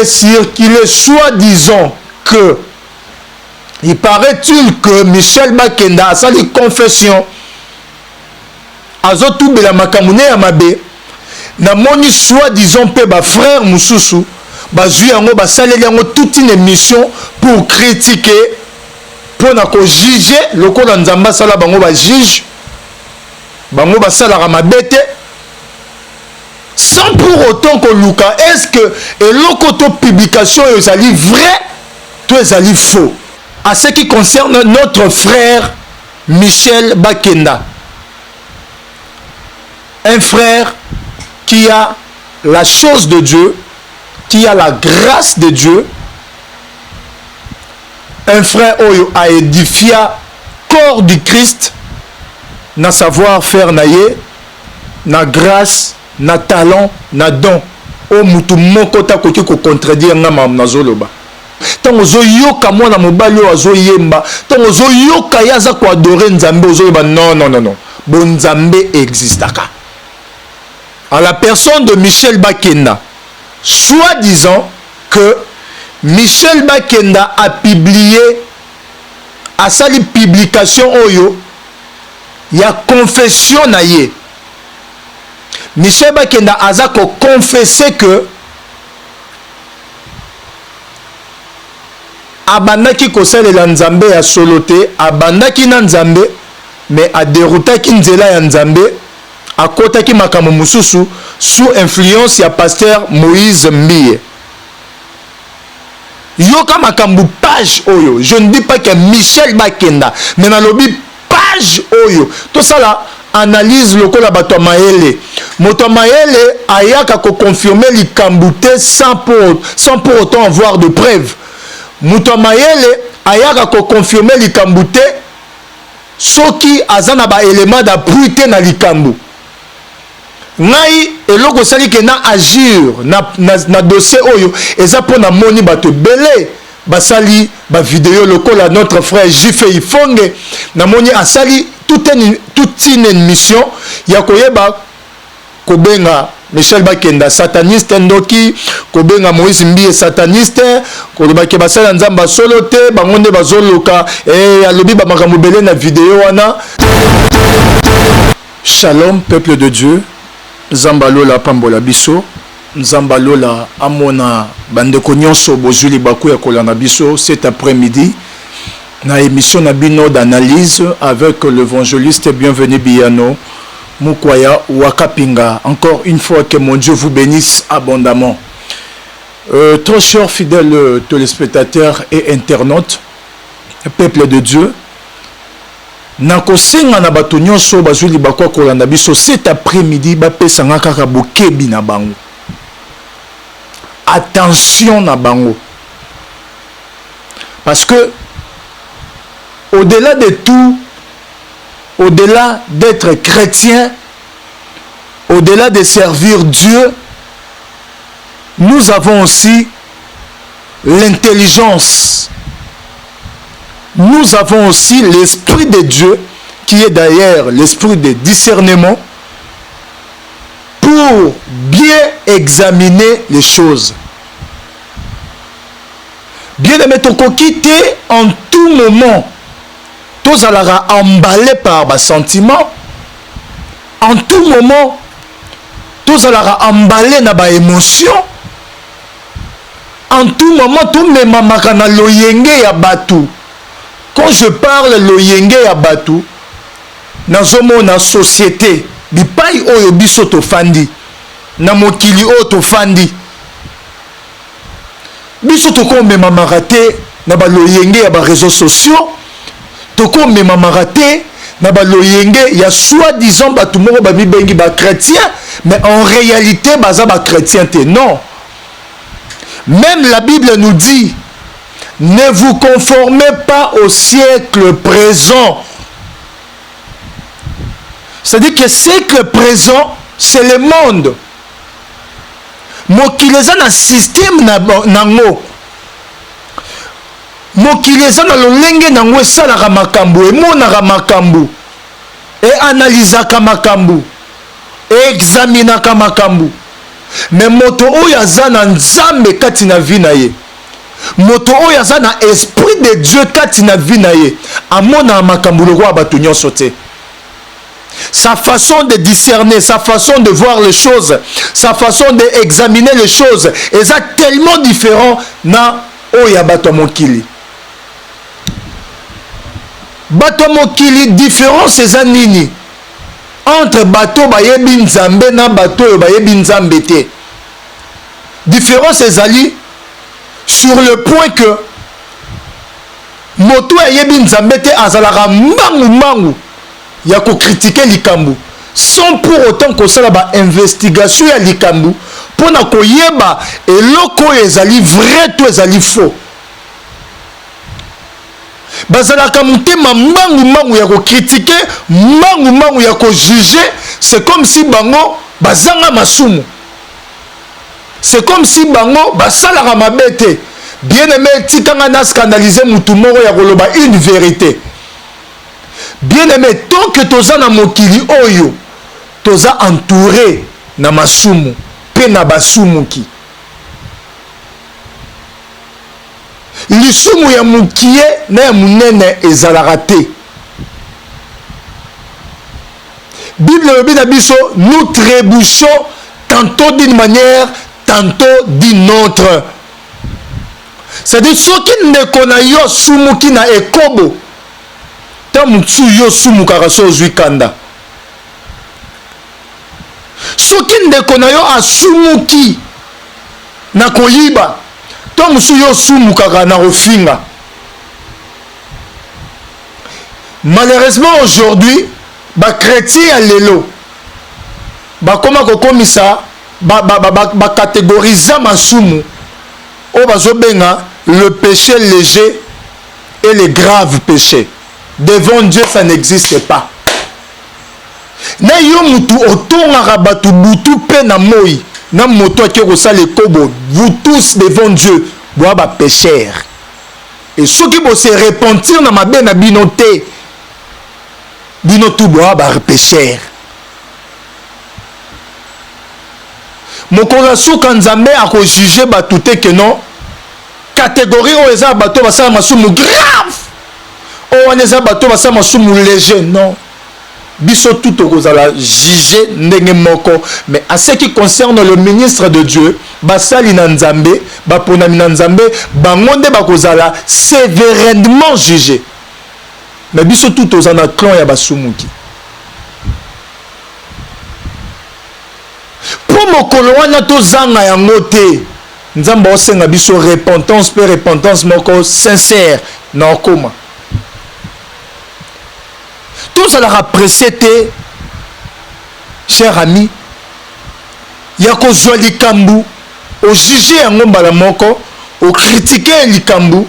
ecircule soi-disant que il paraît-il que Michel Bakenda asali confession, azotubela makambo ne ya mabe. Namoni soi-disant mpe bafrère mosusu bazwi yango, basaleli yango toute une émission pour critiquer, mpo na kojuge lokola Nzambe asala bango bajuge, bango basalaka mabe te, sans pour autant koluka est-ce que eloko to publication oyo ezali vrai to ezali faux. À ce qui concerne notre frère Michel Bakenda, un frère qui a la chose de Dieu, qui a la grâce de Dieu, un frère oyo a édifié corps du Christ na savoir-faire na ye, na grâce, na talent, na don oyo mutu moko te akoki kocontredire nga makambo nazoloba. Ntango ozoyoka mwana mobali oyo azoyemba, ntango ozoyoka ye aza koadorer Nzambe, ozoyeba non, non, non, non, bonzambe existaka. À la personne de Michel Bakenda, soi-disant que Michel Bakenda a publié, asali publication oyo ya confession na ye. Michel Bakenda aza koconfesse que abandaki kosalela Nzambe ya solo te, abandaki na Nzambe mais aderutaki nzela ya Nzambe, akotaki makambo mosusu sous influence ya pasteur Moïse Mbiye. Yoka makambo page oyo. Je ne dis pas que Michel Bakenda, mais nalobi page oyo tosala analyse lokola bato ya mayele. Moto ya mayele ayaka koconfirme likambo te sans pour autant avoir de preuve. Moto ya mayele ayaka koconfirme likambo te soki aza na baélément d'appui te na likambo. Ngai eloko esali ke na agir na dossier oyo eza mpo namoni bato ebele basali bavideo lokola notre frère Jife Ifonge. Namoni asali toute une émission ya koyeba kobenga Michel Bakenda sataniste, ndoki, kobenga Moïse Mbiye sataniste, kolobaki basali ya Nzambe asolo te, bango nde bazoluka. Alobi bamakambo ebele na video wana. Shalom, peuple de Dieu. Nzambe alola apambola biso, Nzambe alola amona bandeko nyonso bozwi libaku ya kolanda biso cet après-midi na émission na bino d'analyse avec l'évangéliste Bienvenu Biyano Mukwaya Wakapinga. Encore une fois, que mon Dieu vous bénisse abondamment. Très chers fidèles téléspectateurs et internautes, peuple de Dieu, nakosenga na bato nyonso bazwi libaku ya kolanda biso cet après-midi bapesanga kaka bokebi na bango, attention na bango, parce que au-delà de tout, au-delà d'être chrétien, au-delà de servir Dieu, nous avons aussi l'intelligence. Nous avons aussi l'Esprit de Dieu, qui est d'ailleurs l'esprit de discernement, pour bien examiner les choses. Bien aimé, tokoki te en tout moment tozalaka emballé par basentiment, en tout moment tozalaka emballé na baémotion, en tout moment tomemamaka na loyenge ya bato. Quand je parle loyenge ya bato, nazomona société bipai oyo biso tofandi, na mokili oyo tofandi, biso tokomemamaka te na baloyenge ya baréseaux sociaux, tokomemamaka te na baloyenge ya soi-disant bato moko bamibengi bachrétien, mais en réalité baza bachrétien te. Non, même la Bible nous dit: ne vous conformez pas au siècle présent. C'est-à-dire que siècle présent, c'est le monde. Mokili eza na système nango, mokili eza na lolenge nango esalaka makambo, emonaka makambo, eanalizaka makambo, eexaminaka makambo. Mais moto oyo aza na Nzambe kati na vie na ye, moto oyo aza na esprit de Dieu kati na vie na ye, amonaka makambo lokola bato nyonso te. Sa façon de discerner, sa façon de voir les choses, sa façon d'examiner les choses eza tellement différent na oyo ya bato ya mokili. Bato ya mokili, différence eza nini entre bato bayebi Nzambe na bato oyo bayebi Nzambe te? Différence ezali sur le point que moto ayebi Nzambe te azalaka mbangu mbangu ya kocritiquer likambo sans pour autant kosala bainvestigation ya likambo mpona koyeba eloko oyo ezali vrai to ezali faux. Bazalaka motema mbangu mbangu ya kocritiquer, mbangu mbangu ya kojuger. C'est comme si bango bazanga masumu, c'est comme si bango basalaka mabe te. Bien aimé, tikanga na scandaliser mutu moko ya koloba une vérité. Bien aimé, tant que toza na mokili oyo, toza entouré na masumu mpe na basumuki. Lisumu ya mokie na ya monene ezalaka te. Bible elobi na biso: nous trébuchons tantôt d'une manière, tantôt d'une autre. C'est-à-dire, soki ndeko na yo asumuki na ekobo, ta mosusu yo osumukaka so ozwi kanda. Soki ndeko na yo asumuki na koyiba, to mosusu yo osumukaka na kofinga. Malheureusement, aujourd'hui, bachrétien ya lelo bakóma kokomisa, bacatégorisa masumu oyo bazobenga le péché léger et le grave péché. Devant Dieu, ça n'existe pas. Na yo mutu otongaka bato butu mpe na moi, na moto ake kosala ekobo, vous tous, devant Dieu, boya bapécheurs. Et soki bose repentir na mabe na bino te, bino tu boya bapécheurs. Mokolo ya suka, Nzambe akojuger bato te ke non, catégorie oyo eza bato basala masumu grave, oyo wana eza bato basala masumu léger. Non, biso tout tokozala juge ndenge moko. Mais à ce qui concerne le ministre de Dieu, basali na Nzambe, baponami na Nzambe, bango nde bakozala sévèrement jugé. Mais biso tout toza na clan ya basumuki. Mpo mokolo wana tozanga yango te, Nzambe aosenga biso repentance, mpe repentance moko sincère. Na okoma tozalaka pressé te, cher ami, ya kozwa likambo, ojuger yango mbala moko, ocritiquer likambo,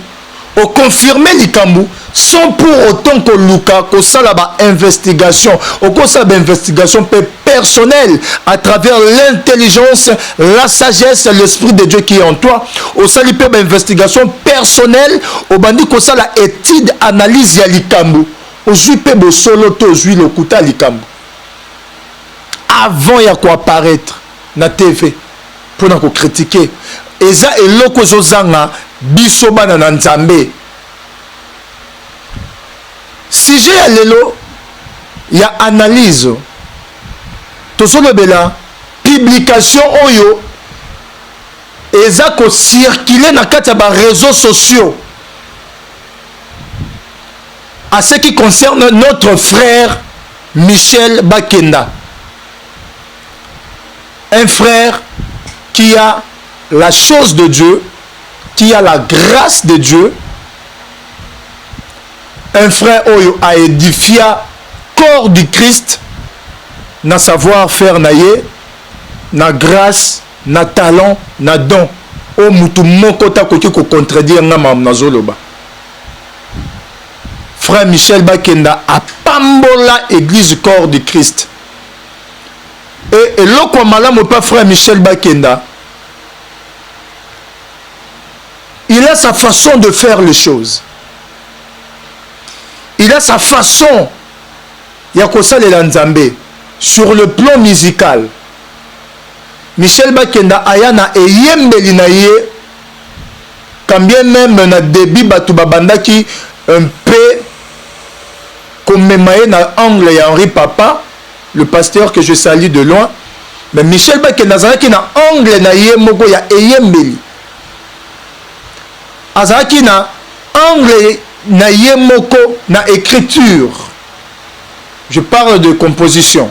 oconfirmer likambo sans pour autant koluka kosala bainvestigation. Okosala bainvestigation mpe personnelle à travers l'intelligence, la sagesse, l'esprit de Dieu qui est en toi. Osali mpe bainvestigation personnelle, obandi kosala étude, analyse ya likambo, ozwi mpe bosolo to ozwi lokuta likambo avant ya koapparaître na TV mpona kocritiquer. Eza eloko ezozanga biso bana na Nzambe. Sujet ya lelo ya analyse, tozolobela publication oyo eza kocirculer na kati ya baréseaux sociaux à ce qui concerne notre frère Michel Bakenda, un frère qui a la chose de Dieu, qui a la grâce de Dieu, un frère oyo a édifié corps du Christ na savoir-faire na ye, na grâce, na talent, na don oyo mutu moko takoki kocontredire nga makambo nazoloba. Frère Michel Bakenda apambola église Corps du Christ. E eloko ya malamu epa frère Michel Bakenda, il a sa façon de faire les choses, il a sa façon ya kosalela Nzambe sur le plan musical. Michel Bakenda aya na eyembeli na ye, quand bien même na début bato babandaki un peu komema ye na angle ya Henri Papa, le pasteur que je salue de loin, mais Michel Bakenda azalaki na angle na ye moko ya eyembeli, azalaki na angle na ye moko na écriture. Je parle de composition.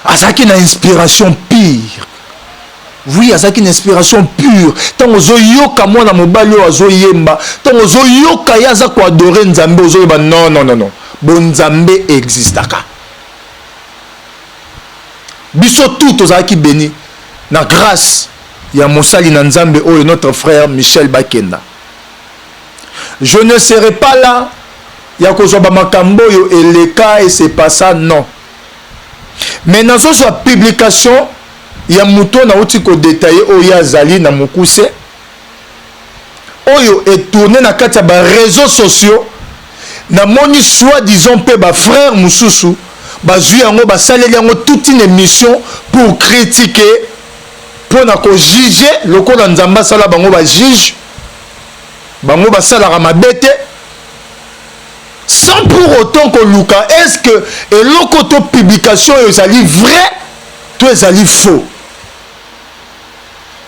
Azalaki na inspiration pure. Oui, azalaki na inspiration pure. Ntango ozoyoka mwana mobali oyo azoyemba, ntango ozoyoka ye aza koadorer Nzambe, ozoyeba: non, non, non, non, bonzambe existaka. Biso tout tozalaki béni na grâce ya mosali na Nzambe oyo, notre frère Michel Bakenda. Je ne serai pas là ya kozwa bamakambo oyo eleka esepasa, non, mais nazozwa publication ya moto nauti kodétailler oyo azali na mokuse oyo etourner na kati ya baréseaux sociaux. Namoni soi-disant mpe bafrère mosusu bazwi yango, basaleli yango toute une émission pour critiquer, mpo na kojuger lokola Nzambe asala bango bajuge. Bango basalaka mabe te, sans pour autant koluka est ce que eloko to publication oyo ezali vrai to ezali faux.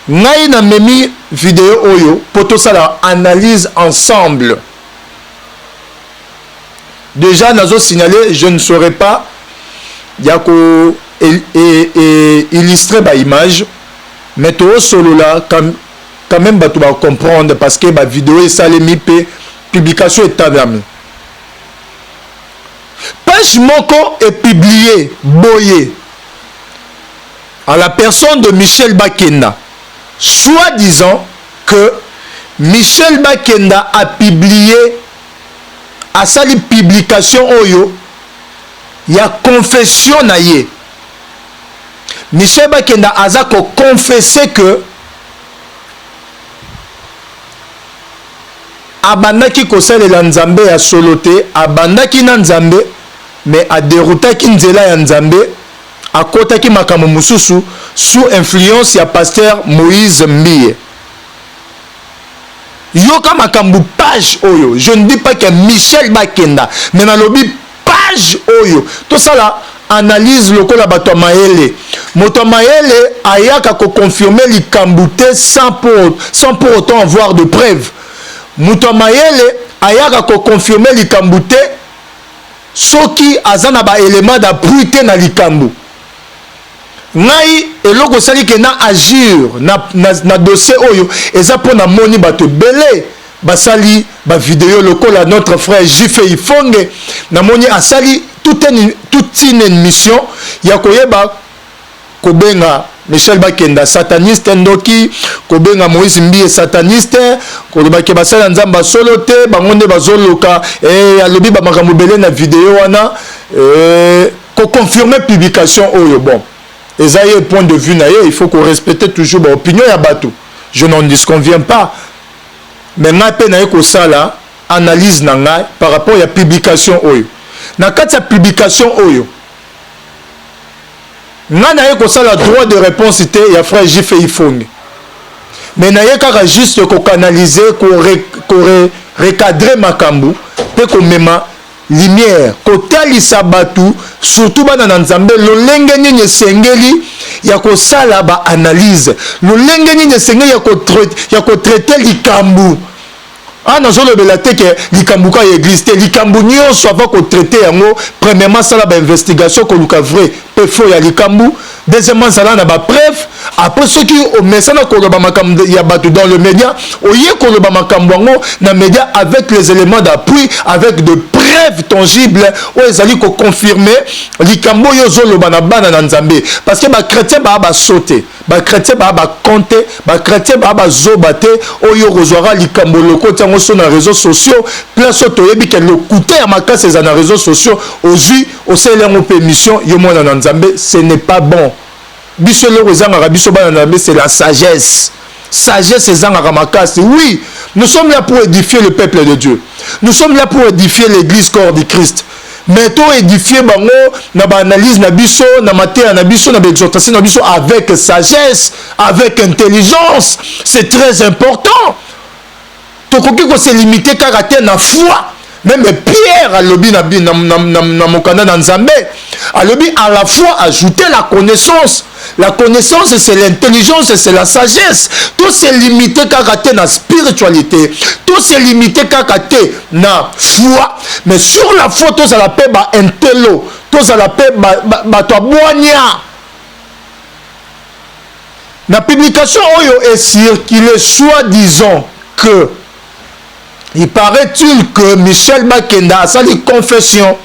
Ngai namemi video oyo mpo tosala analyse ensemble. Déjà nazosignaler, je ne saurais pas ya ko illustrer baimage, mais toosolola quand même, bato bacomprendre, parce que bavideo esalemi mpe publication etandami. Page moko epublier boye à la personne de Michel Bakenda, soi-disant que Michel Bakenda a publié, asali publication oyo ya confession na ye. Michel Bakenda aza koconfesser que abandaki kosalela Nzambe ya solo te, abandaki na Nzambe, mais adéroutaki nzela ya Nzambe, akɔtaki makambo mosusu sous influence ya pasteur Moïse Mbiye. Yoka makambo page oyo. Je ne dis pas que Michel Bakenda, mais nalobi page oyo, tosala analyse lokola bato ya mayele. Moto ya mayele ayaka koconfirmer likambo te sans pour autant avoir de preuve. Moto ya mayele ayaka koconfirmer likambo te soki aza na baélément d'appui te na likambo. Ngai eloko osali ke na agir na dossier oyo eza mpo namoni bato ebele basali bavideo lokola notre frère Jife Ifonge. Namoni asali toute une émission ya koyeba kobenga Michel Bakenda sataniste, ndoki, kobenga Moïse Mbiye sataniste, kolobaki basali ya Nzambe asolo te, bango nde bazoluka. Alobi bamakambo ebele na video wana, koconfirmer publication oyo. Bon, eza ye point de vue na ye, il faut korespecter toujours baopinion ya bato, je n'en disconviens pas, mais ngai mpe naye kosala analyse na ngai par rapport ya publication oyo. Na kati ya publication oyo, ngai naye kosala droit de réponse te ya frère Jife Ifonge, mais naye kaka juste kocanaliser, korecadrer makambo mpe komema lumière, kotalisa bato, surtout bana na Nzambe, lolenge nini esengeli ya kosala baanalyse, lolenge nini esengeli ya kotraiter likambo. Awa nazolobela te ke likambo ka ya église te, likambo nyonso. Avant kotraiter yango, premièrement sala bainvestigation, koluka vrai mpe faux ya likambo. Deuxièmement, zala na bapreuve. Après, soki omesana koloba makambo ya bato dans le média, oye koloba makambo yango na média avec les éléments d'appui, avec de preuves tangibles oyo ezali koconfirmer likambo oyo ozoloba na bana na Nzambe, parce que bachrétien baa baso te, bachrétien baa bakonte, bachrétien baa bazoba te. Oyo kozwaka likambo lokoti yango so na réseaux sociaux, place oyo toyebi ke lokuta ya makasi eza na réseaux sociaux, ozwi, osaleli yango mpe émission, yo mwana na Nzambe, ce n'est pas bon. Biso eloko ezangaka biso bana na Nzambe, c'est la sagesse. Sagesse ezangaka makasi. Oui, nous sommes là pour édifier le peuple de Dieu, nous sommes là pour édifier l'église, corps du Christ. Mais to édifier bango na ba analyse na biso, na mateya na biso, na ba exhortation na biso avec sagesse, avec intelligence. C'est très important. Tokoki ko se limiter kaka te na foi. Même Pierre alobi na, na, na, na, na mokanda na Nzambe, alobi à la foi ajouter la connaissance. La connaissance, c'est l'intelligence, c'est la sagesse. To se limiter kaka te na spiritualité, to se limiter kaka te na foi, mais sur la foi tozala mpe ba intello, tozala mpe bato ya bwania. Na publication oyo ecircule, soi-disant que il paraît-il que Michel Bakenda asali confession,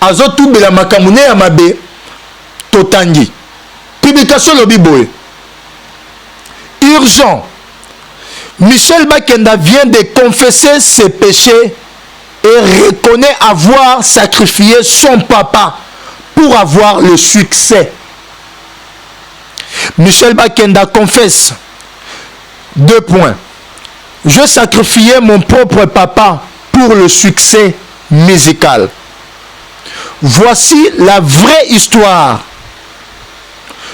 azotubela makambo ne ya mabe. Totangi publication, elobi boye: "Urgent, Michel Bakenda vient de confesser ses péchés et reconnaît avoir sacrifié son papa pour avoir le succès. Michel Bakenda confesse, deux points: je sacrifiais mon propre papa pour le succès musical. Voici la vraie histoire.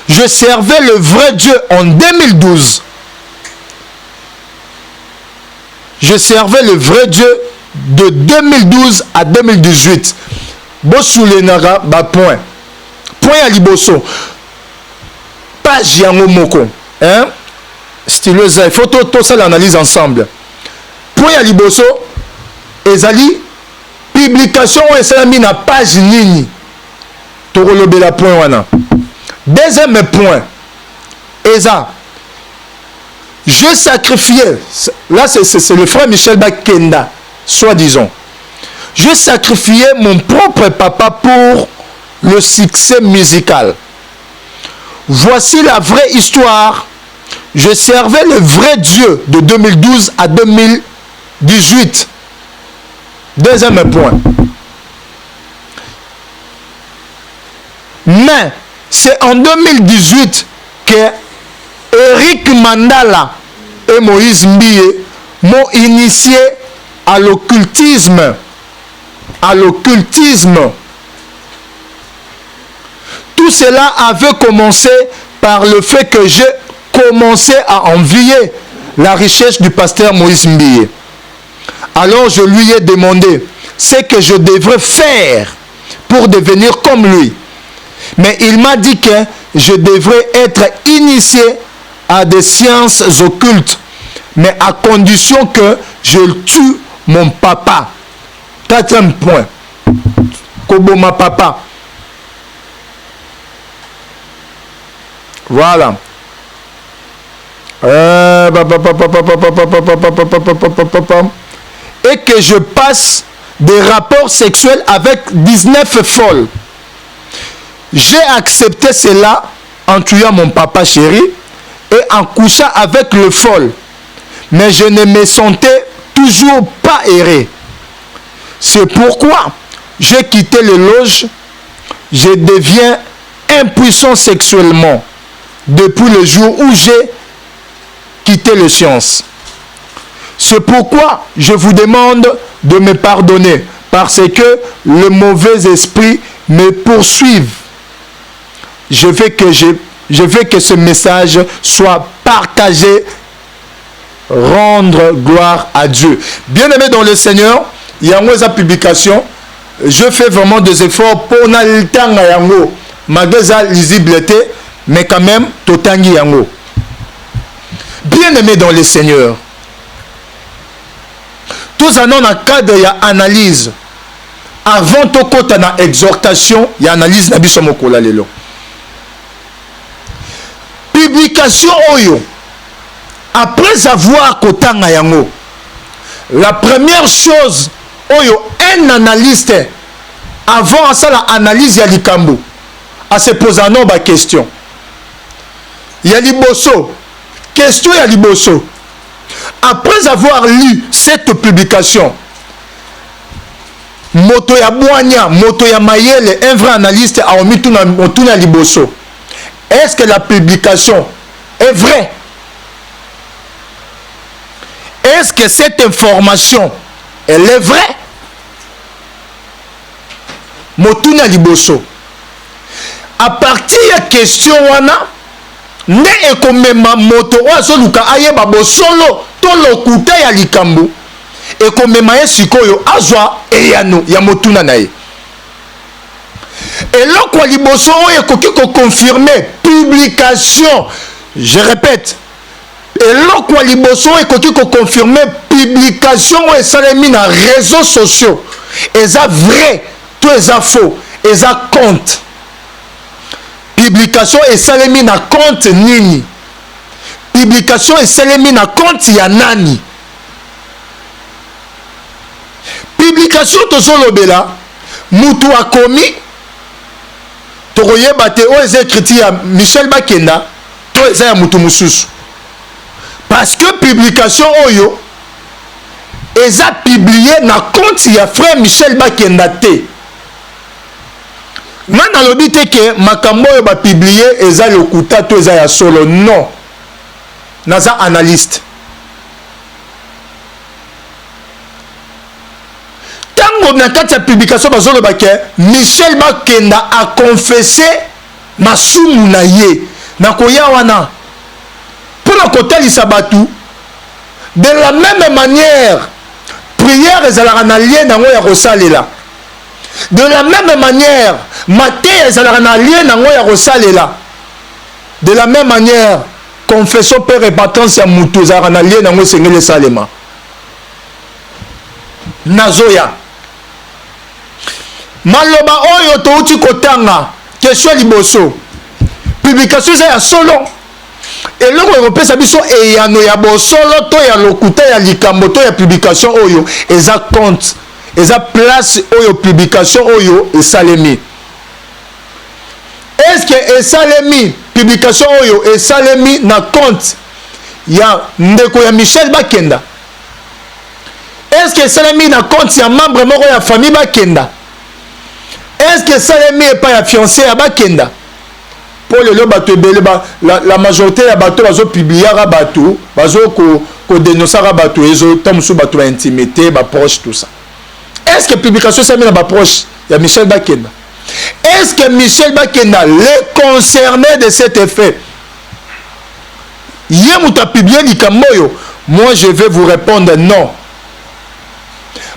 Je servais le vrai Dieu en 2012. Je servais le vrai Dieu de 2012 à 2018." Bosulenaka bapoint. Point ya liboso, page yango moko, hein? Stylo eza, il faut tosala analyse ensemble. Point ya liboso ezali publication oyo esalami na page nini. Tokolobela point wana. Deuxième point eza je sacrifiais, là c'est le frère Michel Bakenda, soi-disant, je sacrifiais mon propre papa pour le succès musical. Voici la vraie histoire. Je servais le vrai Dieu de 2012 à 2018. Deuxième point. Mais c'est en 2018 que Eric Mandala et Moïse Mbiye m'ont initié à l'occultisme. À l'occultisme. Tout cela avait commencé par le fait que j'ai commencé à envier la richesse du pasteur Moïse Mbiye. Alors je lui ai demandé ce que je devrais faire pour devenir comme lui. Mais il m'a dit que je devrais être initié à des sciences occultes, mais à condition que je tue mon papa. Quatrième point. Koboma papa. Voilà. Et que je passe des rapports sexuels avec 19 folles. J'ai accepté cela en tuant mon papa chéri et en couchant avec le folle. Mais je ne me sentais toujours pas erré. C'est pourquoi j'ai quitté le loge. Je deviens impuissant sexuellement depuis le jour où j'ai quitté le science. C'est pourquoi je vous demande de me pardonner, parce que le mauvais esprit me poursuive. Je veux que ce message soit partagé, rendre gloire à Dieu. Bien-aimé dans le Seigneur, il y a moins publication. Je fais vraiment des efforts pour na yango. Malgré ça lisibilité, mais quand même totangi yango. Bien-aimé dans le Seigneur, tozana na cadre ya analyse avant tokota na exhortation ya analyse na biso mokolo lelo. Publication oyo, après avoir kotanga yango, la première chose oyo un analyste, avant asala analyse ya likambo, ase posa no baquestion ya liboso. Question ya liboso: après avoir lu cette publication, moto ya bwanya, moto ya mayele, un vrai analyste aomituna motuna ya liboso: est-ce que la publication est vraie? Est-ce que cette information, elle est vraie? Motuna ya liboso. A partir ya question wana nde ekomema moto oyo azoluka ayeba bosolo to lokuta ya likambo, ekomema ye sikoyo azwa eyano ya motuna na ye. Eloko ya liboso oyo ekoki ko confirmer publication, je repète, eloko ya liboso oyo ekoki ko confirmer publication oyo esalemi na réseaux sociaux eza vrai to eza faux, eza compte. Publication esalemi na compte nini? Publication esalemi na compte ya nani? Publication tozolobela mutu akomi, tokoyeba te oyo eza ecriture ya Michel Bakenda to eza ya mutu mosusu, parce que publication oyo eza publie na compte ya frère Michel Bakenda te. Nga nalobi te ke makambo oyo ba publie eza lokuta to eza ya solo, non, naza analyste. Tango na kati ya publication bazoloba ke Michel Bakenda a confesse masumu na ye, nakoya wana pona kotalisa batu de la meme manière prière ezalaka na lien nango ya kosalela, de la meme manière mateya ezalaka na lien nango ya kosalela, de la meme manière confession pe repentance ya mutu ezalaka na lien nango esengeli esalema. Nazoya. Maloba oyo touti kotanga, question ya liboso, publication eza ya solo? Eloko ekopesa biso eyano ya bosolo to ya lokuta ya likambo to ya publication oyo eza compte, eza place oyo publication oyo esalemi. Est-ce que esalemi, publication oyo esalemi na compte ya ndeko ya Michel Bakenda? Est-ce que esalemi na compte ya membre moko ya famille Bakenda? Est-ce que esalemi epai ya fiancé ya Bakenda? Po lelo bato ebele ba, la, la majorité ya bato bazo publiaka bato, bazo ko, ko denosaka bato, ezo ta mosusu bato ba intimité, ba proche, tout ça. Est-ce que publication esalemi na ba proche ya Michel Bakenda? Est-ce que Michel Bakenda, le concerné de cet effet, ye moto a publier likambo oyo? Moi je vais vous répondre non.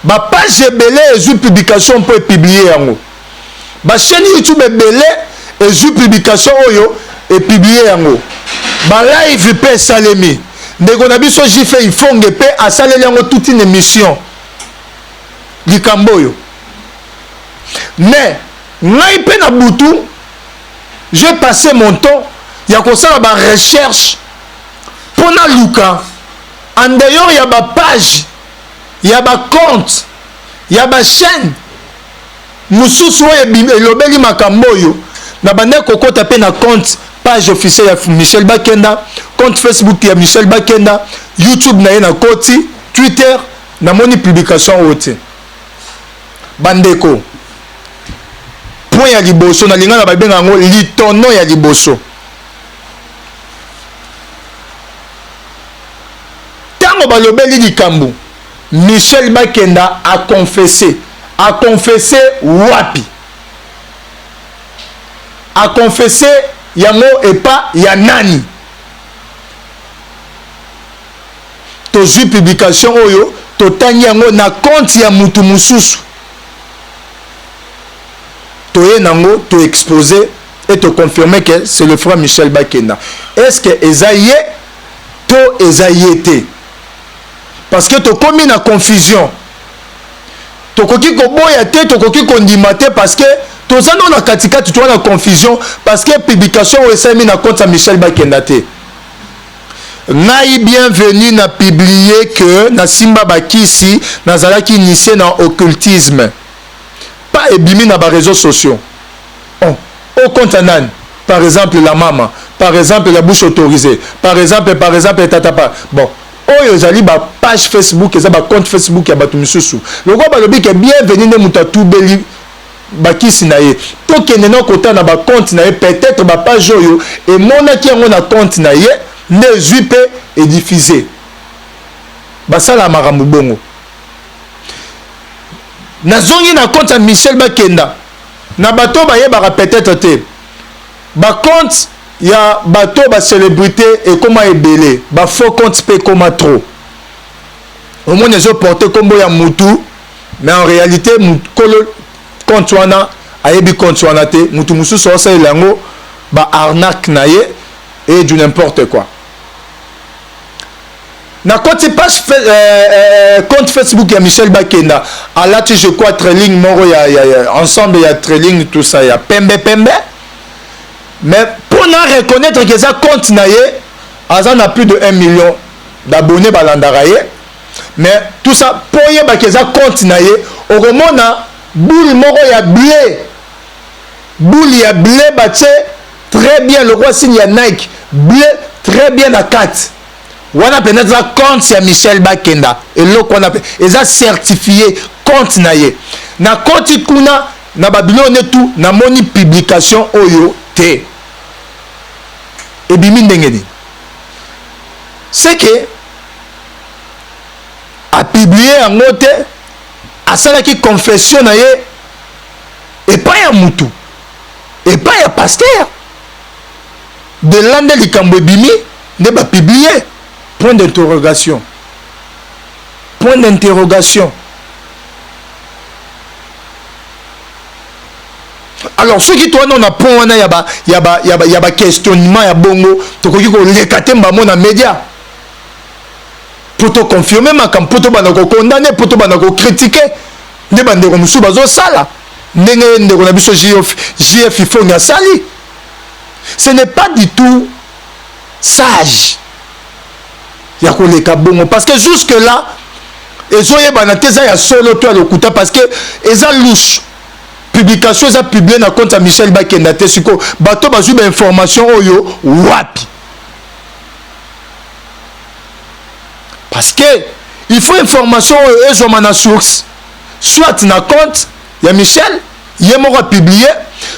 Ba page ebele ezwi publication mpo epublier yango. Ba chaîne YouTube ebele ezwi publication oyo epublier yango. Ba live mpe esalemi. Ndeko na biso JF Ifonge mpe asaleli yango toute une émission likambo oyo. Mais ngai mpe na butu j'ai passé mon temps ya kosala ba recherche mpo naluka en dehors ya ba page ya ba compte ya ba chaîne mosusu oyo elobeli makambo oyo. Nabandaki kokota mpe na compte page officielle ya Michel Bakenda, compte Facebook ya Michel Bakenda, YouTube na ye na koti, Twitter, namoni publication oyo te. Bandeko, point ya liboso na lingala babenga yango litono ya liboso. Ntango balobeli likambo, Michel Bakenda a confesse. A confesse wapi? A confesse yango epa ya nani? Tozwi publication oyo, totangi yango na compte ya mutu mususu, toye nango to expose et to confirmer que c'est le frère Michel Bakenda. Est-ce que eza ye to eza ye te? Parce que tokomi na confusion, tokoki koboya te, tokoki kondima te, parce que toza no na katikati, toza na confusion parce que publication oyo esalemi na compte ya Michel Bakenda te. Ngai bienvenue na publier que na simba ba kisi, nazalaki initie na occultisme. Pas ebimi na ba reseaux sociaux. Oh, au compte ya nani? Par exemple la mama, par exemple la bouche autorisée, par exemple, par exemple tata pa. Bon, oyo ezali ba page Facebook, eza ba compte Facebook ya bato misusu. Lokola balobi que bienvenue nde moto atubeli bakisi na ye, tokende na kota na ba compte na ye, peut-être ba page oyo emonaki yango na compte na ye nde ezwi mpe ediffuse. Basala makambo bongo. Nazongi na compte ya Michel Bakenda. Na bato bayebaka peut-être te, bacompte ya bato bacélébrité ekóma ebele, bafaux compte mpe ekóma trop. Omoni ezoporte nkombo ya mutu, mais en réalité kolo compte wana ayebi compte wana te. Mutu mosusu aosalela yango baarnaque na ye et du n'importe quoi. Na koti page compte Facebook ya Michel Bakenda, alati, je crois, trailing moko ya ensemble ya trailing, tout ça ya pembe pembe, mais mpona reconnaître ke eza compte na ye, aza na plus de 1 million d'abonnés balandaka ye, mais tout ça, mpo oyebaki eza compte na ye, okomona boule moko ya bleu, boule ya bleu batie très bien lokwa signe ya Nike, bleu très bien na kati wana. Mpenza eza compte ya Michel Bakenda. Eloko wana mpe eza certifié compte na ye. Nakoti kuna na babiloko netu, namoni publication oyo te. Ebimi ndenge nini? C'est que apublie yango te, asalaki confession na ye epai ya mutu, epai ya pasteur de là nde likambo ebimi, nde bapublie. Point d'interrogation, point d'interrogation. Alors soki towana na point wana ya baquestionnement ya bongo, tokoki koleka te mbamo na média mpo toconfirme makambo, mpo tobanda kocondamner, mpo tobanda kocritiquer nde bandeko mosusu bazosala, ndenge ndeko na biso JF Ifongi asali. Ce n'est pas du tout sage ya koleka bongo, parce que jusque là ezoyebana te eza ya solo to ya lokuta, parce que eza louche. Publication eza publié na compte ya Michel Bakenda te. Sikoyo bato bazwi bainformation oyo wapi? Parce que il faut information oyo ezwama na source, soit na compte ya Michel ye moko apublie,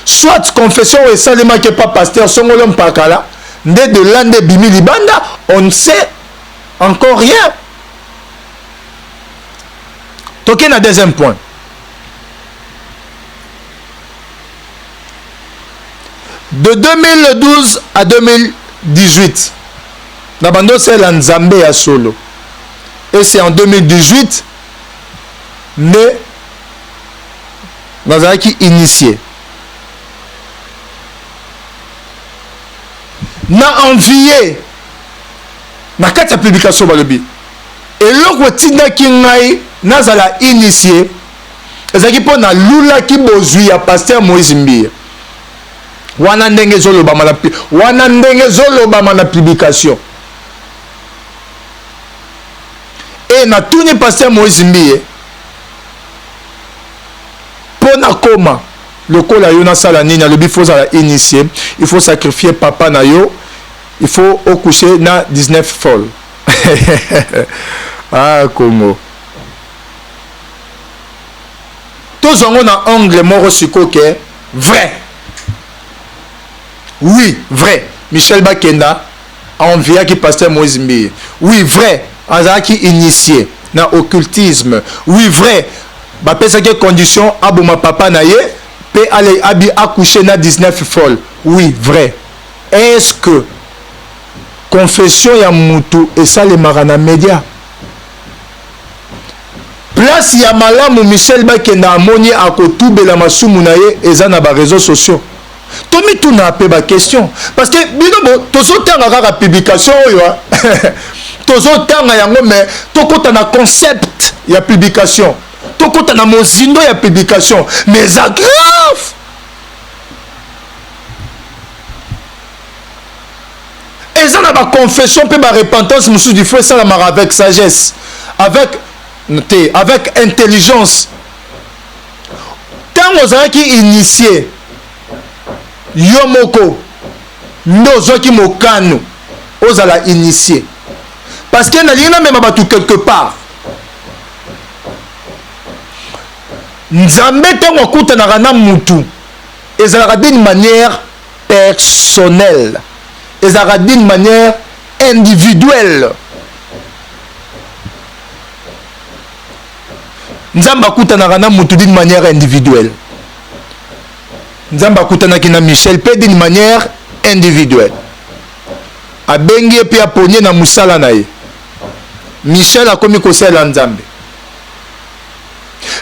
soit confession oyo esalemaki epa pasteur songolo mpakala, nde de là nde ebimi libanda. On ne sait encore rien. Toke na deuxième point. De 2012 à 2018, na bando osala Nzambe ya solo, et c'est en 2018 nde nazalaki initié. Na envie na kati ya publication, balobi eloko etindaki ngai nazala initié ezalaki mpo nalulaki bozwi ya pasteur Moïse Mbiye. Wana ndenge ezolobama na, wana ndenge ezolobama na publication. E natuni pasteur Moïse Mbiye: mpo nakoma lokola yo, nasala nini? Alobi faut ozala initié, il faut sacrifier papa na yo, il faut ocoucher na 19 folle. Ah Congo, tozwa yango na angle moko sikoyo ke vrai, oui vrai, Michel Bakenda enviaki pasteur Moïse Mbiye. Oui vrai, azalaki initié na occultisme. Oui vrai, bapesaki condition aboma papa na ye mpe ale abi accoucher na 19 folle. Oui vrai. Est-ce que confession ya mutu esalemaka na média? Place ya malamu Michel Bakenda amoni akotubela masumu na ye eza na baréseaux sociaux? Tomituna mpe baquestion, parce que bino bo tozotanga kaka publication oyo, tozotanga yango, mais tokɔta na concept ya publication, tokɔta na mozindo ya publication, mais eza grave. Eza na baconfession mpe barepentance mosusu, il faut esalamaka avec sagesse, avec te avec intelligence. Ntango ozalaki initié, yo moko nde ozwaki mokano ozala initié, parce que nalingi namema bato quelque part. Nzambe ntango akutanaka na mutu, ezalaka d'une manière personnelle, ezalaka d'une manière individuelle. Nzambe akutanaka na mutu d'une manière individuelle. Nzambe akutanaki na Michel mpe d'une manière individuelle. Abengi ye mpe aponi ye na mosala na ye. Michel akomi kosalela Nzambe.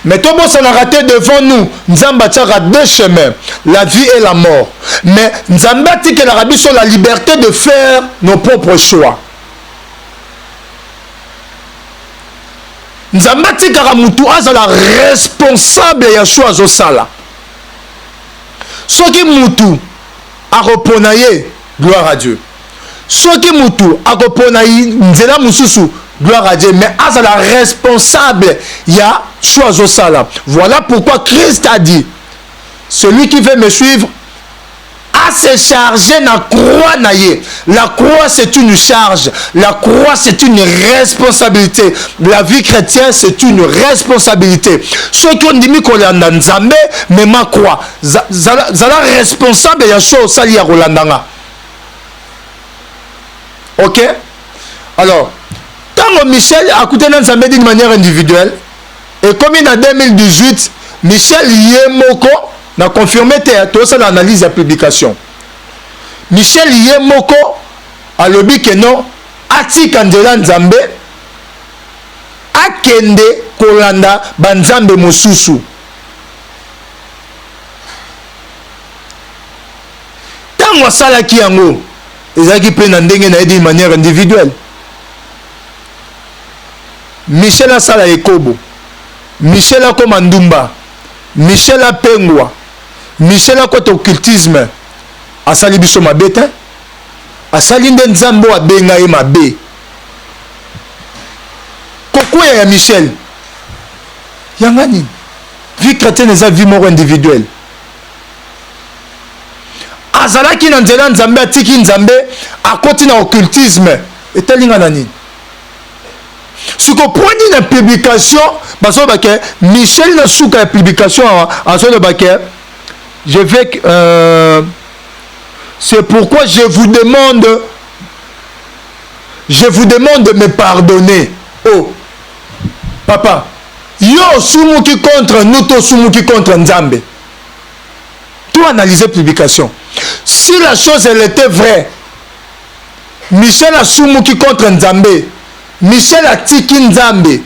Mais tobosanaka te, devant nous Nzambe atiaka deux chemins, la vie et la mort. Mais Nzambe atikelaka biso la liberté de faire nos propres choix. Nzambe atikaka mutu azala responsable ya choix azosala. Soki mutu akopona ye, gloire à Dieu. Soki mutu akopona nzela mosusu, gloire à Dieu, mais azala responsable ya choix azosala. Voilà pourquoi Christ a dit: celui qui veut me suivre a se charger na croix na ye. La croix, c'est une charge. La croix, c'est une responsabilité. La vie chrétienne, c'est une responsabilité. Soki ondimi kolanda Nzambe, mema croix, zala, zala responsable ya choix osali ya kolanda nga. Ok, alors ntango Michel akutani na Nzambe d'une manière individuelle, ekomi na 2018, Michel ye moko na confirme te, tosala analyse ya publication. Michel ye moko alobi ke non, atika nzela Nzambe, akende kolanda banzambe mosusu. Ntango asalaki yango, ezalaki mpe na ndenge na ye, d'une manière individuelle. Michel asala ekobo, Michel akoma ndumba, Michel apengwa, Michel akota occultisme, asali biso mabe te, asali nde Nzambe oyo abenga ye mabe. Kokweya ya Michel yanga nini? Vie chrétienne eza vie moko individuelle. Azalaki na nzela Nzambe, atiki Nzambe, akoti na occultisme, etali nga na nini? Siko poni na publication bazoloba ke Michel, na suka ya publication awa azoloba ke je vais c'est pourquoi je vous demande de me pardonner. Oh papa, yo osumuki contre nous to osumuki contre Nzambe? To analyser publication. Si la chose, elle était vraie, Michel asumuki contre Nzambe, Michel atiki Nzambe,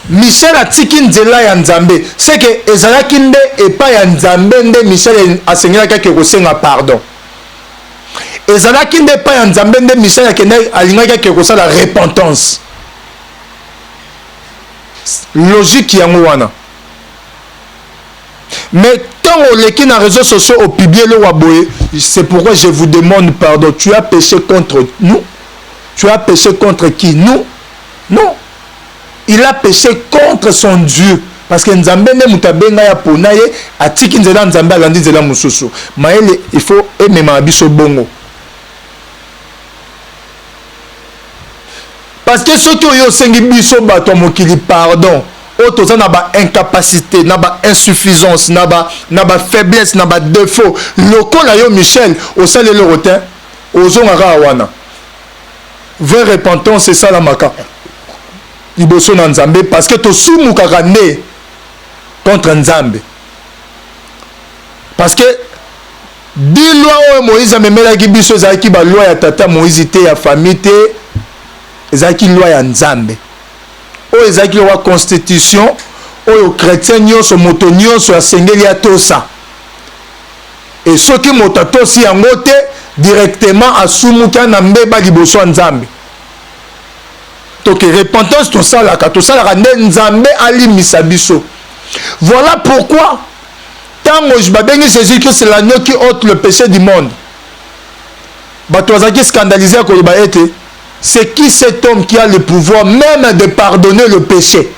Michel atiki nzela ya Nzambe, c'est que ezalaki nde epai ya Nzambe nde Michel asengelaki ake kosenga pardon. Ezalaki nde epai ya Nzambe nde Michel akende, alingaki ake kosala repentance. Logique yango wana. Mais ntango oleki na réseaux sociaux, opublie eloko ya boye: c'est pourquoi je vous demande pardon, tu as péché contre nous. Tu as péché contre qui? Nous? Non, il a péché contre son Dieu, parce que Nzambe nde moto abenga ya pona ye, atiki nzela Nzambe, alandi nzela mosusu. Mayele, il faut ememaka biso bongo, parce que soki oyo osengi biso bato ya mokili pardon, oyo toza na baincapacité, na bainsuffisance, na bafaiblesse, na badéfaut lokola yo Michel, osali eloko te, ozonga kaka wana. Vraie repentance esalamaka liboso na Nzambe, parce que tosumukaka nde contre Nzambe, parce que 10 lois oyo Moïse amemelaki biso ezalaki baloi ya tata Moïse te, ya famille te, ezalaki loi ya Nzambe oyo ezalaki lokwa constitution oyo chrétien nyonso, moto nyonso asengeli atosa. E soki moto atosi yango te, directement asumuki na mbeba liboso ya Nzambe. Toke repentance, tosalaka nde Nzambe alimisa biso. Voilà pourquoi ntango babengi Jésus Christ l'agneau qui ôte le péché du monde, bato bazalaki scandalisé ya koloba ete: c'est qui cet homme qui a le pouvoir même de pardonner le péché?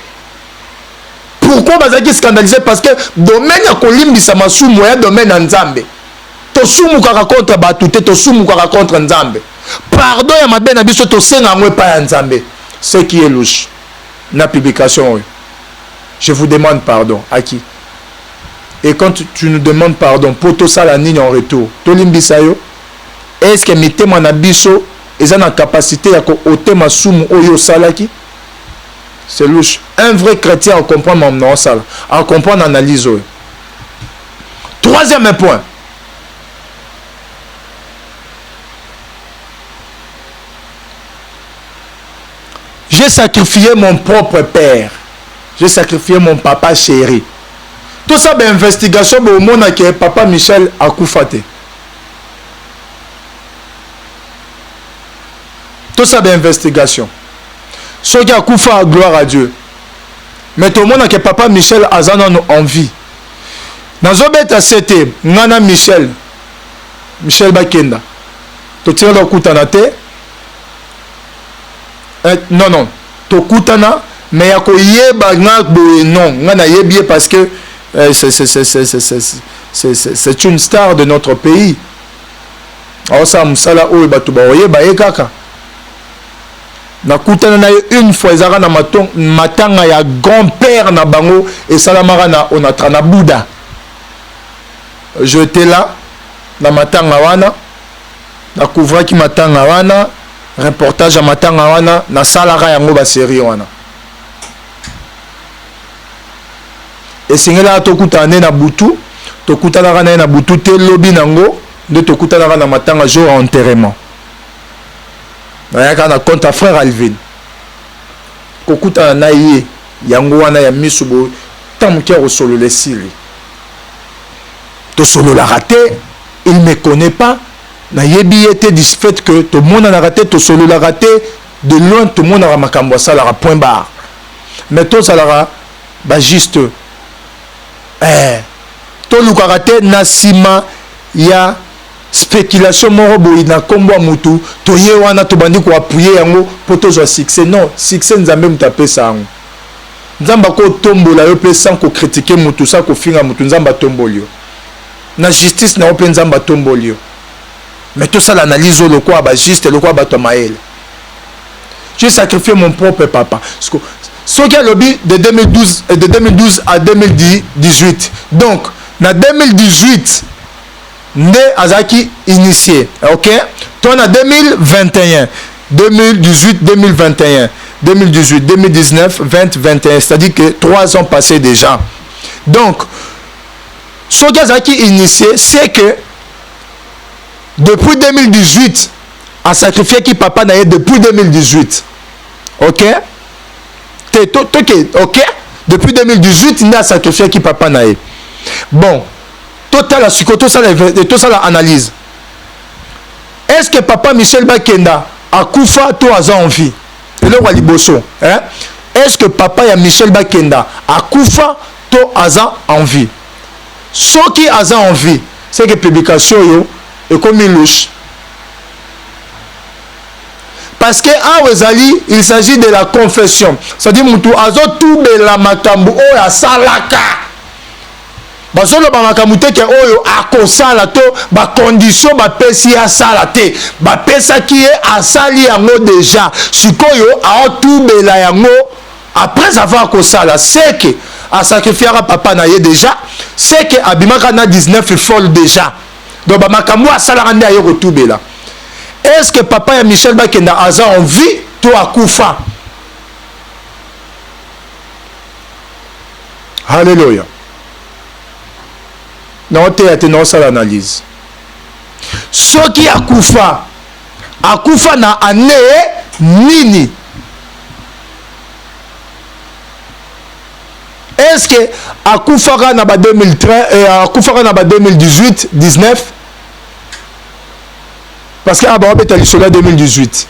Pourquoi bazalaki scandalisé? Parce que domaine ya kolimbisa masumu ya domaine ya Nzambe. Tosumukaka contre bato te, tosumukaka contre Nzambe. Pardon ya mabe na biso, tosenga yango epai ya Nzambe. Ce qui est louche na publication oyo: je vous demande pardon à qui? Et quand tu nous demandes pardon, mpo tosala nini en retour? Tolimbisa yo? Est ce que mitema na biso eza na capacité ya koôter masumu oyo osalaki? C'est louche. Un vrai chrétien acomprendre mamna osala, acomprendre analyse oyo. Troisième point. J'ai sacrifié mon propre père, j'ai sacrifié mon papa chéri. Tosala ba investigation, bomona ke papa Michel akufa te. Tosala ba investigation, soki akufa, gloire à Dieu, mais tomona ke papa Michel aza nano en vie. Nazobeta se te, nga na Michel Bakenda totikala kokutana te. Non, non, tokutana, mais ya koyeba nga boye, non. Nga nayebi ye parce que c'est une star de notre pays. Aosala mosala oyo bato baoyeba ye kaka. Nakutana na ye une fois, ezalaka na matanga ya grand-père na bango, esalamaka na Onatra na Bouda. J'étais là na matanga wana, nakouvraki matanga wana, reportage ya matanga wana, nasalaka yango basérie wana. Esengelaka tokutana nde na butu, tokutanaka na ye na butu te. Lobi nango nde tokutanaka na matanga, jour ya enterrement. Nayaka na compte ya frère Alvin, kokutana na ye yango wana ya miso boye, ntango moke ya kosolola esili. Tosololaka te, il me connaît pas, nayebi ye te, du fait que tomonanaka te, tosololaka te. De loin tomonaka makambo asalaka, point barre. Mais tozalaka bajuste, tolukaka te na nsima ya spéculation moko boye na nkombo ya motu, toye wana tobandi koappuyer yango mpo tozwa succès. Non, succès, Nzambe moto apesa yango. Nzambe akotombola yo mpe sans kocritiquer motu, sans kofinga motu. Nzambe atomboli yo na justice na yo, mpe Nzambe atomboli yo. Mais tosala analyse oyo lokola bajuste, lokola bato ya mayele. J'ai sacrifié mon propre papa. Soki alobi de 2012, de 2012 à 2018, donc na 2018 nde azalaki initié. Ok, to na 2021, 2018, 2021, 2018, 2019, 20, 21, c'est-à-dire que 3 ans passés déjà. Donc soki azalaki initié, c'est que depuis 2018 asacrifiaki papa na ye, depuis 2018. Ok, te toke. Ok, depuis 2018 nde asacrifiaki papa na ye. Bon, totala sikoyo, tosala analyse. Est ce que papa Michel Bakenda akufa to aza en vie? Eloko ya liboso, hein? Est ce que papa ya Michel Bakenda akufa to aza en vie? Soki aza en vie, c'est que publication oyo ekomi louche, parce que awa ezali, il s'agit de la confession, c'est-à-dire mutu azotubela makambo oyo asalaka. Bazoloba makambo te ke oyo akosala to bacondition bapesi ye asala te. Bapesaki ye, asali yango déjà. Sikoyo aotubela yango après avoir kosala. C'est que asacrifiaka papa na ye déjà, c'est que abimaka na 19 folle déjà. Donc bamakambo asalaka nde aye kotubela. Est ce que papa ya Michel Bakenda aza en vie to akufa? Halleluya! Naoteya te, naosala analyse. Soki akufa, akufa na année nini? Est ce que akufaka na ba 2013, akufaka na ba 2018, 19? Parce que aba babeta lisolo ya 2018,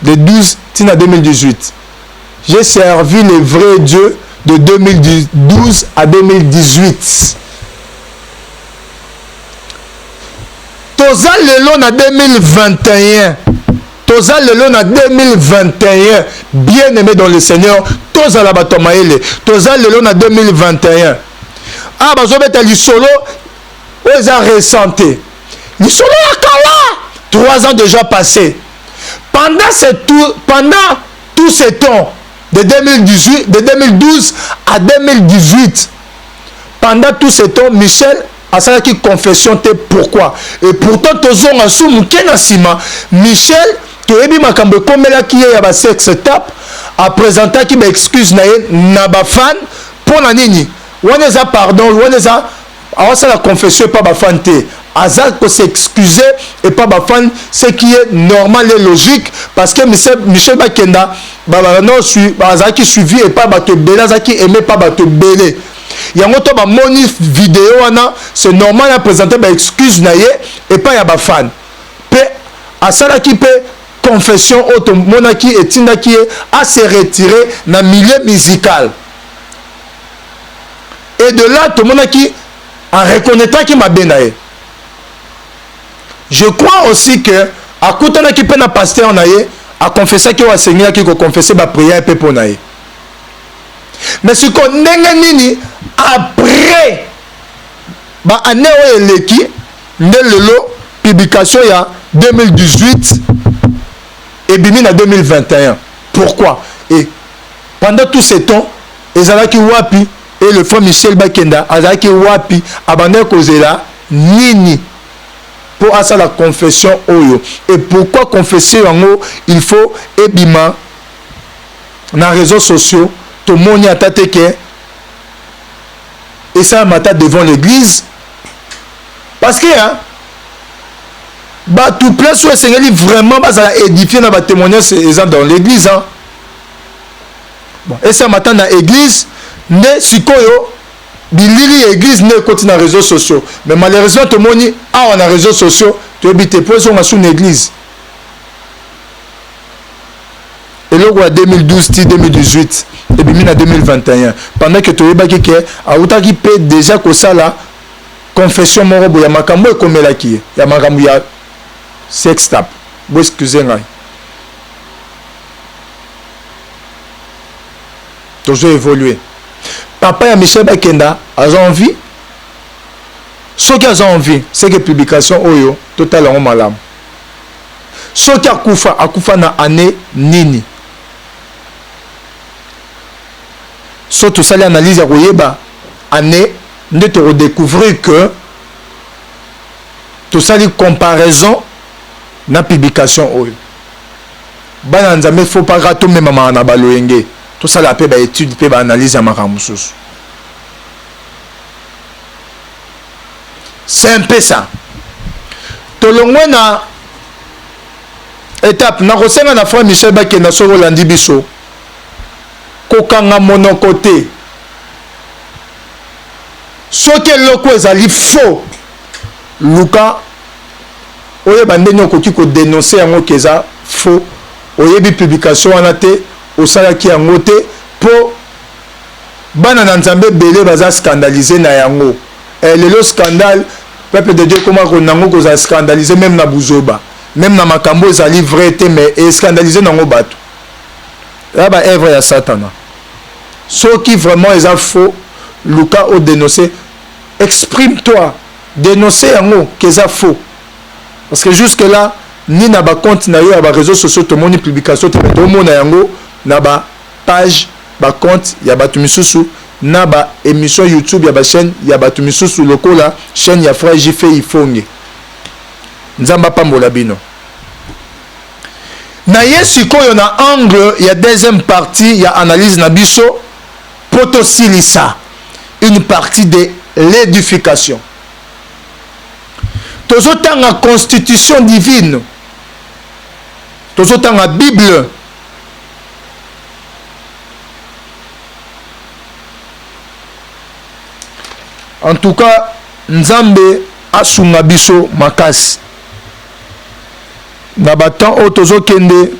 de 12 ntina 2018. J'ai servi le vrai Dieu de 2012 à 2018. Toza lelo na 2021, toza lelo na 2021. Bien aimé dans le Seigneur, tozala bato ya mayele. Toza lelo na 2021. Ah, bazobeta lisolo oyo eza récent te, lisolo ya kala, 3 ans déjà passé. Pendant tout ce temps de 2018, de 2012 à 2018, pendant tout ce temps, Michel asalaki confession te. Pourquoi? Et pourtant tozonga su moke na nsima. Michel, toyebi makambo ekomelaki ye ya basex tape. Apresentaki baexcuse na ye na bafan. Mpo na nini? Wana eza pardon, wana eza Aosala confession epa ba fan te, aza ko s'excuser epa ba fan, ce qui est normal et logique parce que Michel Bakenda ba ba non azalaki suivi epa bato ebele, azalaki aimé epa bato ebele. Yango to bamoni video wana, c'est normal a présenter ba excuse na ye epa ya ba fan. Pe asalaki pe confession oyo tomonaki etindaki ye a se retirer na milieu musical. Et de là tomonaki a reconnaîtraki mabe na ye. Je crois aussi que akutanaki pe na pasteur na ye, a confessaki oyo asengelaki ko confesser, ba prière pe mpo na ye. Mais sikoyo ndenge nini après ba année oyo eleki nde lelo publication ya 2018 ebimi na 2021? Pourquoi? Et pendant tout ce temps ezalaki wapi? Et le frère Michel Bakenda azalaki wapi? Abandaki kozela nini po asala confession oyo? Et pourquoi confession yango il faut ebima na réseaux sociaux? Tomoni ata te ke esalama ata devant l'église, parce que hein, bato place oyo esengeli vraiment bazala édifié na batémoignage eza dans l'église, hein. Bon, esalama ata na église nde sikoyo bilili ya église nde ekoti na réseaux sociaux, mais malheureusement tomoni awa na réseaux sociaux, toyebi te po ezonga su na église. Eloko ya 2012 ti 2018 ebimi na 2021, pendant que toyebaki ke awutaki mpe déjà kosala confession moko boye ya makambo ekomelaki ye, ya makambo ya sextape. Bo excuse ngai, tozo évoluer. Papa ya Michel Bakenda aza en vie? Soki aza en vie, c'est que publication oyo totala yango malamu. Soki akufa, akufa na année nini? So tosali analyse ya koyeba année nde tokodécouvrir que tosali comparaison na publication oyo. Bana ya Nzambe, faut pas kaka tomemamaka na baloyenge, tosala mpe baétude mpe baanalyse ya makambo mosusu. C'est un peu ça. Tolongwe na étape. Nakosenga na frère Michel Bakenda, soki olandi biso, kokanga monoko te. Soki eloko ezali faux, luka oyeba ndenge okoki kodénoncer yango ke eza faux. Oyebi publication wana te, osalaki yango te, mpo bana na Nzambe ebele baza scandalisé na yango. Lelo scandale, peuple de Dieu ekoma nango kozala scandalisé même na buzoba, même na makambo ezali vrai te, mais escandalisé nango bato. Eza ba œuvre ya Satana. Soki vraiment eza faux, luka odénoncer, exprime toi, dénoncer yango ke eza faux, parce que jusque là ni na bacompte na yo ya baréseaux sociaux tomoni publication te, mais tomona yango na bapage, bacompte ya bato misusu, na baémission YouTube ya bachaîne ya bato misusu lokola chaîne ya frère Jife Ifonge. Nzambe apambola bino. Na ye sikoyo na angle ya deuxième partie ya analyse na biso mpo tosilisa une partie de l'édification. Tozotanga constitution divine, tozotanga Bible. En tout cas, Nzambe asunga biso makasi na batemps oyo tozokende.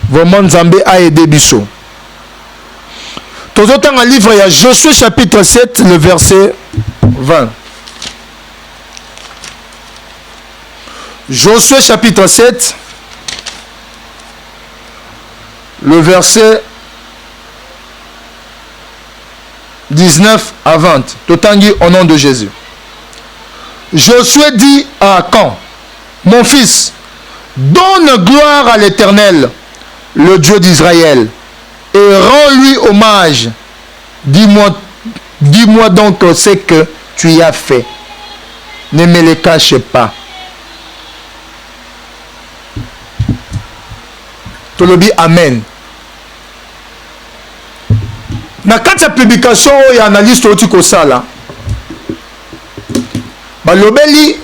Vraiment, Nzambe aide biso. Tozotanga livre ya Josué chapitre 7, le verset 20. Josué chapitre 7, le verset 19 à 20. Totangi au nom de Jésus. Josué dit à Acan: mon fils, donne gloire à l'Éternel, le Dieu d'Israël, et rends-lui hommage. Dis-moi, dis-moi donc ce que tu as fait. Ne me le cache pas. Tolobi amen. Na kati ya publication oyo ya analyste outi kosala, Balobeli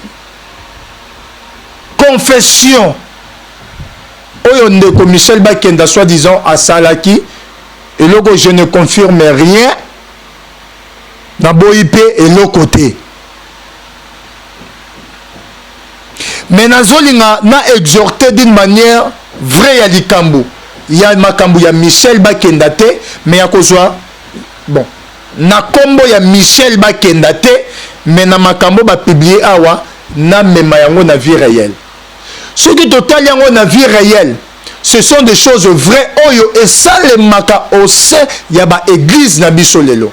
confession oyo ndeko Michel Bakenda soi-disant asalaki eloko, je ne confirme rien, naboyi mpe eloko te, mais nazolinga na exhorter d'une manière vraie ya likambo ya makambo ya Michel Bakenda te, mais ya kozwa bon na nkombo ya Michel Bakenda te, mais na makambo bapublier awa, namema yango na vie réelle. Soki totali yango na vie réelle, ce sont des choses vraies oyo esalemaka au sein ya baéglise na biso lelo.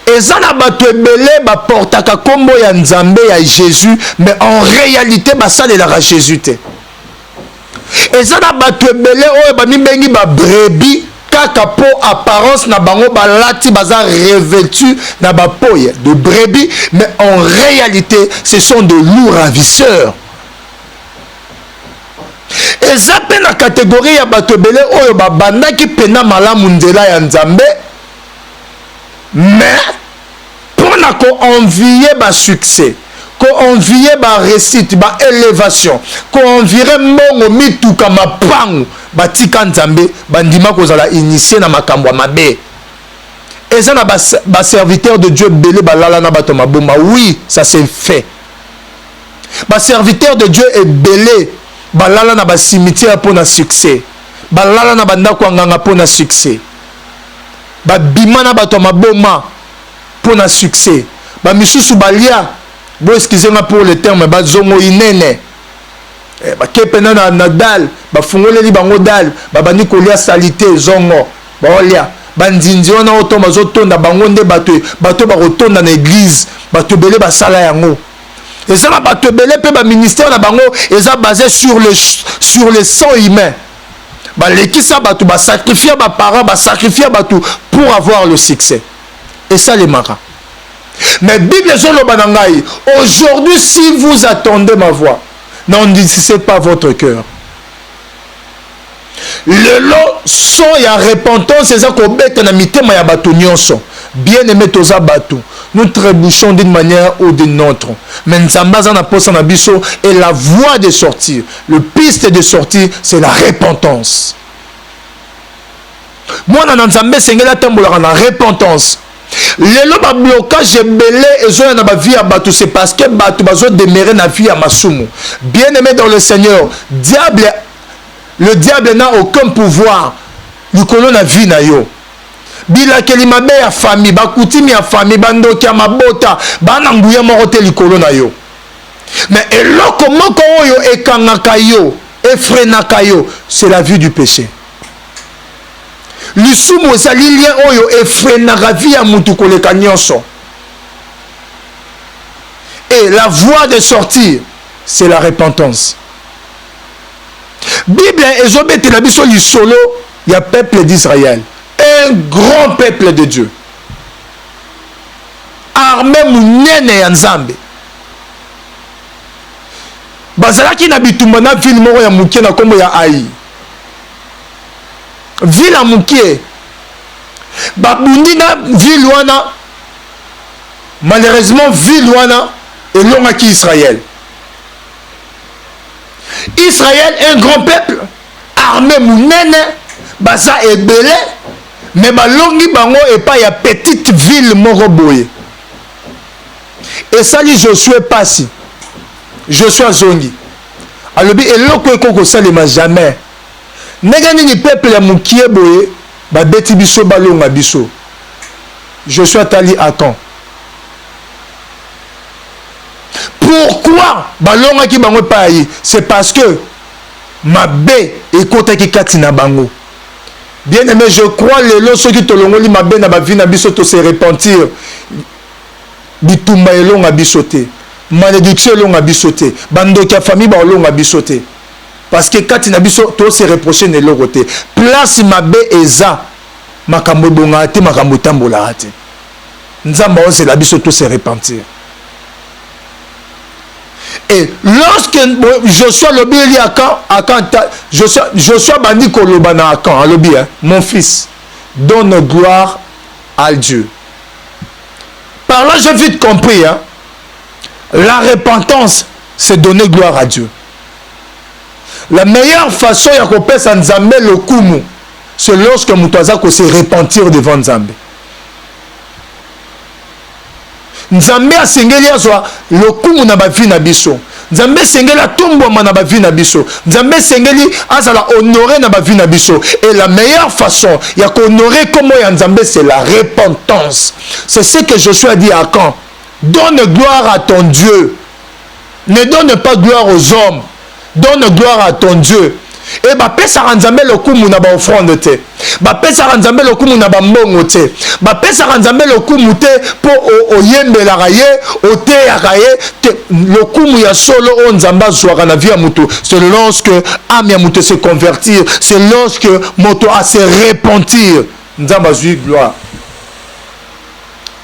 Eza na bato ebele baportaka nkombo ya Nzambe, ya Jésus, mais en réalité basalelaka Jésus te. Eza na bato ebele oyo bamibengi babrebis kaka mpo apparence na bango, balati, baza revêtu na bapeau de brebis, mais en réalité ce sont de loups ravisseurs. Eza mpe na catégorie ya bato ebele oyo babandaki mpena malamu nzela ya Nzambe, mais mpo na koenvier basuccès, koenvier baréussite, baélévation, koenvier mbongo, mituka, mapangu, batika Nzambe, bandima kozala initié na makambo ya mabe. Eza na baserviteur de Dieu ebele balala na bato maboma. Oui, ça c'est fait. Baserviteur de Dieu ebele balala na bacimetière mpo na succès, balala na bandako ya nganga mpo na succès, babima na bato ya maboma mpo na succès. Bamisusu balia, bo excuse nga pour le terme, bazongo inene, bake mpena na dal, bafungoleli bango dal, babandi kolia saleté, zongo baolia banzinzi wana oyo ntongo bazotonda bango nde bato bato bakotonda na église. Bato ebele basala yango. Eza na bato ebele mpe baministère na bango eza basé sur le sang humain. Balekisa bato, basacrifier baparent, basacrifier bato pour avoir le succès. Esalemaka. Mais Bible ezoloba na ngai: aujourd'hui, si vous attendez ma voix, n'endurcissez pas votre cœur. Lelo son ya repentance eza kobeta na mitema ya bato nyonso. Bien aimé, toza bato, nous trébuchons d'une manière ou d'une autre, mais Nzambe aza na posa na biso. Et la voie de sortir, le piste de sortir, c'est la repentance. Mwana na Nzambe esengeli atambolaka na repentance. Lelo bablocage ebele ezoya na bavie ya bato, c'est parce que bato bazodemeurer na vie ya masumu. Bien aimé dans le Seigneur, diable, le diable n'a aucun pouvoir likolo na vie na yo. Bilakeli mabe ya famille, bakutimi ya famille, bandoki ya mabota, bana nguya moko te likolo na yo. Mais eloko moko oyo ekangaka yo, efreinaka yo, c'est la vie du péché. Lisumu ezali lien oyo efreinaka vie ya mutu koleka nyonso. Et la voie de sortir, c'est la repentance. Bible ezobetela biso lisolo ya peuple d'Israël, un grand peuple de Dieu, armée monene ya Nzambe. Bazalaki na bitumba na ville moko ya moke na nkombo ya Ai, ville ya moke. Babundi na ville wana. Malheureusement, ville wana elongaki Israël. Israël, un grand peuple, armée monene, baza ebele, mais balongi bango epai ya petite ville moko boye. Esali Josue pasi. Josue azongi, alobi: eloko ekoki kosalema jamais. Ndenge nini peuple ya mokie boye babeti biso, balonga biso? Josue atali Akan. Pourquoi balongaki bango epai ya ye? C'est parce que mabe ekotaki kati na bango. Bien aimé, je crois lelo soki tolongoli mabe na bavie na biso, to se repentir, bitumba elonga biso te, malédiction elonga biso te, bandoki ya famille baolonga biso te, parce que kati na biso to se reproche na eloko te. Place mabe eza, makambo ebongaka te, makambo etambolaka te. Nzambe aozela biso to se repentir. Et lorsque Joshua alobi eli Akan, Akan, Joshua, Joshua bandi koloba na Akan, alobi: hein, mon fils, donne gloire à Dieu. Par là, j'ai vite compris, hein. La repentance, c'est donner gloire à Dieu. La meilleure façon ya kopesa Nzambe lokumu, c'est lorsque moto aza ko se repentir devant Nzambe. Nzambe asengeli azwa lokumu na ba vie na biso. Nzambe esengeli atombwama na ba vie na biso. Nzambe esengeli azala honore na ba vie na biso. Et la meilleure façon ya ko honorer kombo ya Nzambe, c'est la repentance. C'est ce que Josué a dit à Acan. Donne gloire à ton Dieu. Ne donne pas gloire aux hommes. Donne gloire à ton Dieu. E bapesaka Nzambe lokumu na baofrande te, bapesaka Nzambe lokumu na bambongo te, bapesaka Nzambe lokumu te mpo oyembelaka ye, oteyaka ye te. Lokumu ya solo oyo Nzambe azwaka na vie ya moto, c'est lorsque âme ya moto se convertir, c'est lorsque moto a se repentir, Nzambe azwi gloire.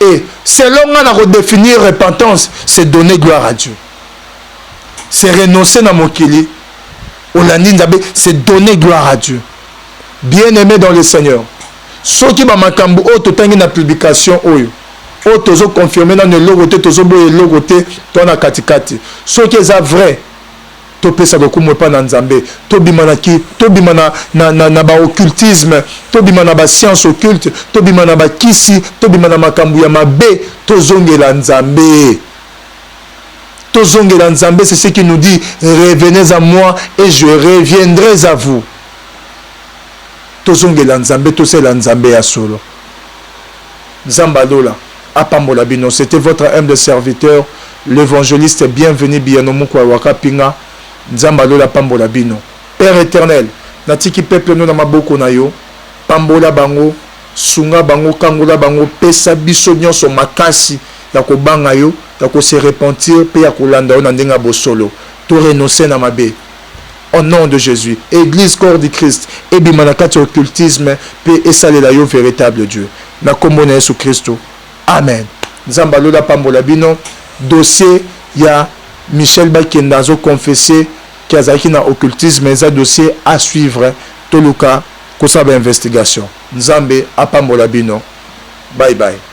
Et selon nga na kodefinir repentance, c'est donner gloire à Dieu, c'est renoncer na mokili, olandi Nzambe, c'est donner gloire à Dieu. Bien aimé dans le Seigneur, soki bamakambo oyo totangi na publication oyo, oyo tozoconfirme nano eloko te, tozoboya eloko te, to na katikati, soki eza vrai, topesa lokumu epai na Nzambe. Tobima na ki, tobima na baoccultisme, tobima na bascience occulte, tobima na bakisi, tobima na makambo ya mabe, tozongela Nzambe, tozongela Nzambe. C'est ce qui nous dit: revenez à moi et je reviendrai à vous. Tozongela Nzambe, tosala Nzambe ya solo. Nzambe alola apambola bino. C'était votre humble serviteur, l'évangéliste Bienvenu Biyano Mukwa Wakapinga. Nzambe alola apambola bino. Père éternel, natiki peuple no na maboko na yo. Pambola bango, sunga bango, kangola bango, pesa biso nyonso makasi ya kobanga yo, ya kose repentir mpe ya kolanda yo na ndenge ya bosolo. To renonce na mabe au nom de Jésus. Église Corps du Christ ebima na kati ya occultisme mpe esalela yo, véritable Dieu, na nkombo na Yesu Kristo, amen. Nzambe alola pambola bino. Dossier ya Michel Bakenda azoconfesse ke azalaki na occultisme, eza dossier à suivre. Toluka kosala bainvestigation. Nzambe apambola bino. Bye bye.